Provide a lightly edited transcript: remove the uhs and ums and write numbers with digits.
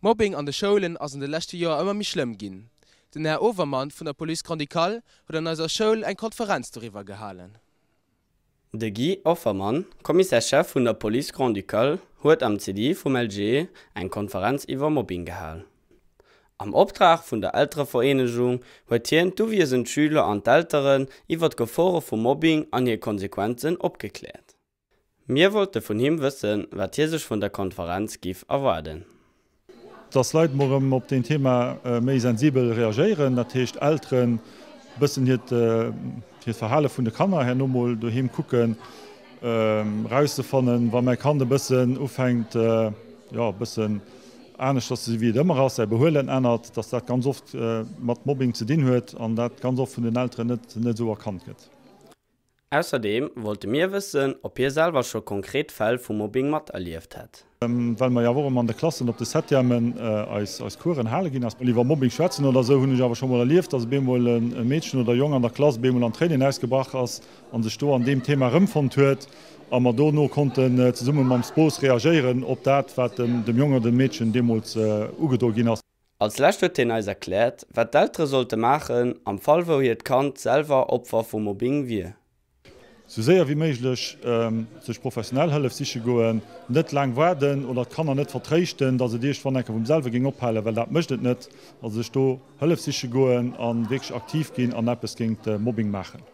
Mobbing an de Schoulen ass an de leschte Joer ëmmer méi schlëmm ginn. Den Här Overmann vun der Police Grand-Ducale huet an eiser Schoul eng Konferenz doriwwer gehalen. De Guy Offermann, Commissaire-Chef vun der Police Grand-Ducale, huet am CDI vum LG eng Konferenz iwwer Mobbing gehal. Am Optrag vun der Elterevereenegung huet hien d'uwiesend Schüler an d'Elteren iwwer d'Gefore vum Mobbing an hir Konsequenzen opgekläert. Mir wollte vun him wëssen, wat hie sech vun der Konferenz giff erwaarden. Dass Leit mol erëm op deen Thema méi sensibel reagéieren, dat heescht Elteren e bëssen hiert Verhale vun de Kanner herno mol doheem kucken, erauszefannen, wa mäi Kand e bëssen ufänkt, jo e bëssen aneschters ze sinn, wéi et ëmmer ass, säi Behuelen ännert, dass dat ganz oft mat Mobbing ze dinn huet an dat ganz oft vun den Elteren net esou erkannt gëtt. Ausserdeem wollte mir wëssen, ob hie selwer scho konkret Fäll vu Mobbing materlieft hätt. Well mer jo awer och ëmmer an de Klassen op de Septièmen eis Coursen hale ginn, ass iwwer Mobbing schwätzen oder esou, hunn ech awer scho mol erlieft, dass op eemol e Meedchen oder e Jong an der Klass op eemol an Tréinen ausgebrach ass a sech do an deem Thema erëmfonnt huet a mer dono konnten zesumme mam SPOS reagéieren op dat, wat dem Jong oder dem Meedchen deemools ugedo ginn ass. Als lescht huet hien eis erkläert, wat d'Eltere sollte maachen, am Fall wou hiert Kand selwer Opfer vu Mobbing wier. Sou séier wéi méiglech sech professionell Hëllef siche goen, net laang waarden oder d'Kanner net vertréischten, dass et iergendwann eng Kéier vum selwe géing ophalen, well dat mécht et net. Also sech do Hëllef siche goen a wierklech aktiv ginn an eppes géint Mobbing maachen.